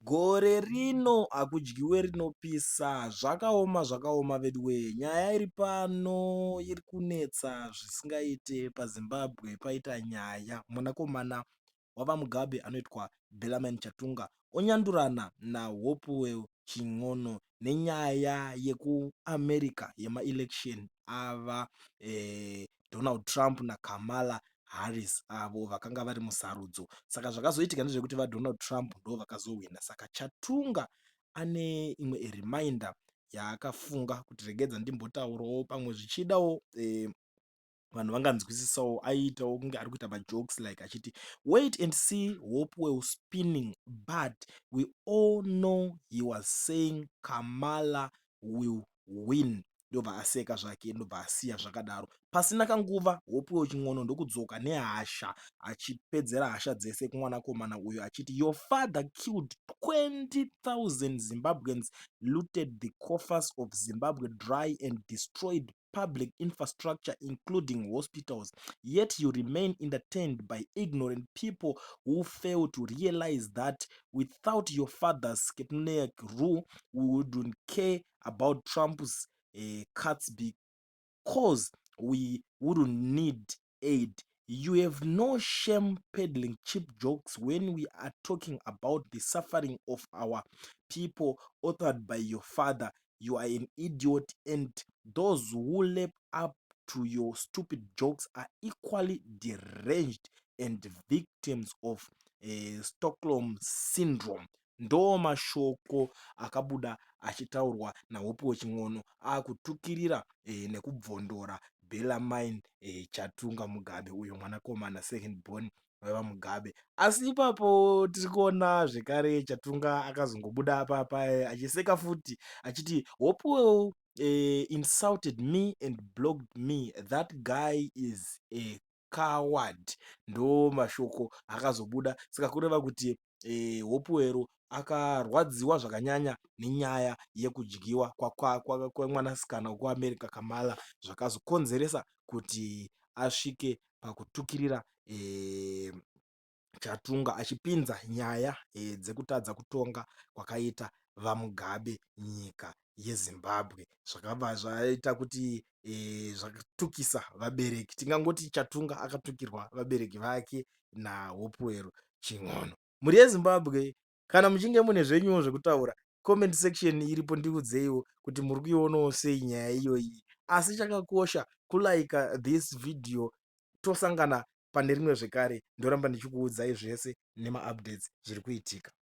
Gore rino hakudyiwe rinopisa. Zvakaoma zvakaoma veduwee. Nyaya iri pano iri kunetsa zvisingaite paZimbabwe paita nyaya. Mwanakomana waVaMugabe anoitwa Bellarmine Chatunga onyandurana naHopewell Chin'ono nenyaya yekuAmerica yemaelection ava Donald Trump naKamala Harris avo vakanga vari musarudzo. Saka zvakazoitika ndezvekuti VaDonald Trump ndo vakazohwina. Saka Chatunga ane imwe reminder yaakafunga kuti regedza ndimbotaurawo pamwe zvichidawo vanhu vanganzwisisawo. Aiitawo kunge ari kuita majokes like achiti, "Wait and see Hopewell spinning," but we all know he was saying Kamala will win. Ndobva aseka zvake, ndobva asiya zvakadaro. Pasina kanguva Hopewell Chin'ono ndokudzoka nehasha achipedzera hasha dzese kumwanakomana uyu achiti, "Your father killed 20,000 Zimbabweans, looted the coffers of Zimbabwe dry and destroyed public infrastructure, including hospitals, yet you remain entertained by ignorant people who fail to realize that without your father's kleptomaniac rule, we wouldn't care about Trump's cuts because we wouldn't need aid. You have no shame peddling cheap jokes when we are talking about the suffering of our people authored by your father. You are an idiot, and those who lap up to your stupid jokes are equally deranged and victims of Stockholm syndrome." Ndo mashoko akabuda achitaurwa naHopewell Chin'ono akutukirira nekubvondora Bellarmine Chatunga Mugabe, uyo mwanakomana second born wevaMugabe. Asi ipapo tiri kuona zvekare Chatunga akazongobuda papa achiseka futi achiti, "Hopewell insulted me and blocked me. That guy is a coward." Ndo mashoko akazobuda. Saka kureva kuti Hopewell akarwadziwa zvakanyanya nenyaya yekudyiwa kwemwanasikana wekuAmerica Kamala, zvakazokonzeresa kuti asvike pakutukirira Chatunga achipinza nyaya dzekutadza kutonga kwakaita VaMugabe nyika yeZimbabwe, zvakabva zvaita kuti zvatukisa vabereki. Tingangoti Chatunga akatukirwa vabereki vake naHopewell Chin'ono. Mhuri yeZimbabwe, kana muchinge mune zvenyuwo zvekutaura, comment section iripo, ndiudzeiwo kuti muri kuionawo sei nyaya iyoyi. Asi chakakosha kulike this video. Tosangana pane rimwe zvekare, ndoramba ndichikuudzai zvese nemaupdates zviri kuitika.